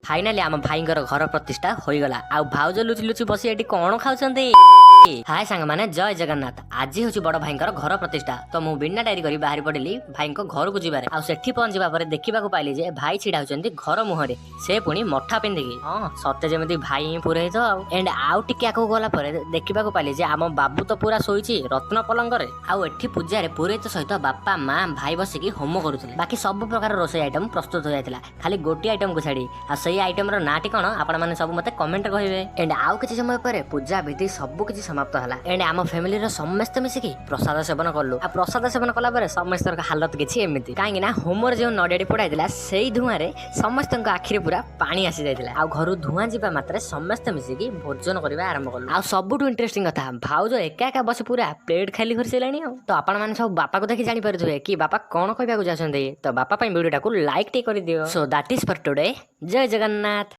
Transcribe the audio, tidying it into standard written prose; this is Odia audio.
ଫାଇନାଲି ଆମ ଭାଇଙ୍କର ଘର ପ୍ରତିଷ୍ଠା ହୋଇଗଲା। ଆଉ ଭାଉଜ ଲୁଚି ଲୁଚି ବସି ଏଠି କଣ ଖାଉଛନ୍ତି? ହାଏ ସାଙ୍ଗମାନେ, ଜୟ ଜଗନ୍ନାଥ। ଆଜି ହେଉଛି ବଡ ଭାଇଙ୍କର ଘର ପ୍ରତିଷ୍ଠା। ତ ମୁଁ ବିନା ଡେରି କରି ବାହାରି ପଡିଲି ଭାଇଙ୍କ ଘରକୁ ଯିବାରେ। ଆଉ ସେଠି ପହଞ୍ଚିବା ପରେ ଦେଖିବାକୁ ପାଇଲି ଯେ ଭାଇ ଛିଡା ହଉଛନ୍ତି ଘର ମୁହଁରେ, ସେ ପୁଣି ମଠା ପିନ୍ଧିକି। ହଁ, ସତେ ଯେମିତି ଭାଇ ହିଁ ପୁରୋହିତ। ଆଉ ଏଣ୍ଡ ଆଉ ଟିକେ ଆଗକୁ ଗଲା ପରେ ଦେଖିବାକୁ ପାଇଲି ଯେ ଆମ ବାବୁ ତ ପୁରା ଶୋଇଛି ରତ୍ନ ପଲଙ୍କରେ। ଆଉ ଏଠି ପୂଜାରେ ପୁରୋହିତ ସହିତ ବାପା, ମା, ଭାଇ ବସିକି ହୋମ କରୁଥିଲେ। ବାକି ସବୁ ପ୍ରକାର ରୋଷେଇ ଆଇଟମ ପ୍ରସ୍ତୁତ ହୋଇଯାଇଥିଲା, ଖାଲି ଗୋଟିଏ ଆଇଟମକୁ ଛାଡି। ଆଉ ସେଇ ଆଇଟମର ନାଁଟି କଣ, ଆପଣମାନେ ସବୁ ମତେ କମେଣ୍ଟରେ କହିବେ। ଏଣ୍ଡ ଆଉ କିଛି ସମୟ ପରେ ପୂଜା ବିଧି ସବୁ କିଛି ସମାପ୍ତ ହେଲା। ଏଣ୍ଡ ଆମ ଫ୍ୟାମିଲିର ସମସ୍ତେ ମିଶିକି ପ୍ରସାଦ ସେବନ କଲୁ। ଆଉ ପ୍ରସାଦ ସେବନ କଲା ପରେ ସମସ୍ତଙ୍କ ହାଲତ କିଛି ଏମିତି, କାହିଁକି ନା ହୋମରେ ଯେଉଁ ନଡ଼ିଆଟି ପୋଡ଼ାଇଥିଲା, ସେଇ ଧୂଆଁରେ ସମସ୍ତଙ୍କ ଆଖିରେ ପୁରା ପାଣି ଆସି ଯାଇଥିଲା। ଆଉ ଘରୁ ଧୂଆଁ ଯିବା ମାତ୍ରେ ସମସ୍ତେ ମିଶିକି ଭୋଜନ କରିବା ଆରମ୍ଭ କଲୁ। ଆଉ ସବୁଠୁ ଇଣ୍ଟରେଷ୍ଟିଂ କଥା, ଭାଉଜ ଏକା ଏକା ବସି ପୁରା ପ୍ଲେଟ୍ ଖାଲି କରିସାରିଲାଣି। ଆଉ ତ ଆପଣମାନେ ସବୁ ବାପାକୁ ଦେଖି ଜାଣିପାରୁଥିବେ କି ବାପା କଣ କହିବାକୁ ଯାଉଛନ୍ତି। ତ ବାପା ପାଇଁ ଭିଡ଼ିଓଟାକୁ ଲାଇକ୍ ଟିକେ କରିଦିଅ। So that is for today. Jay Jagannath.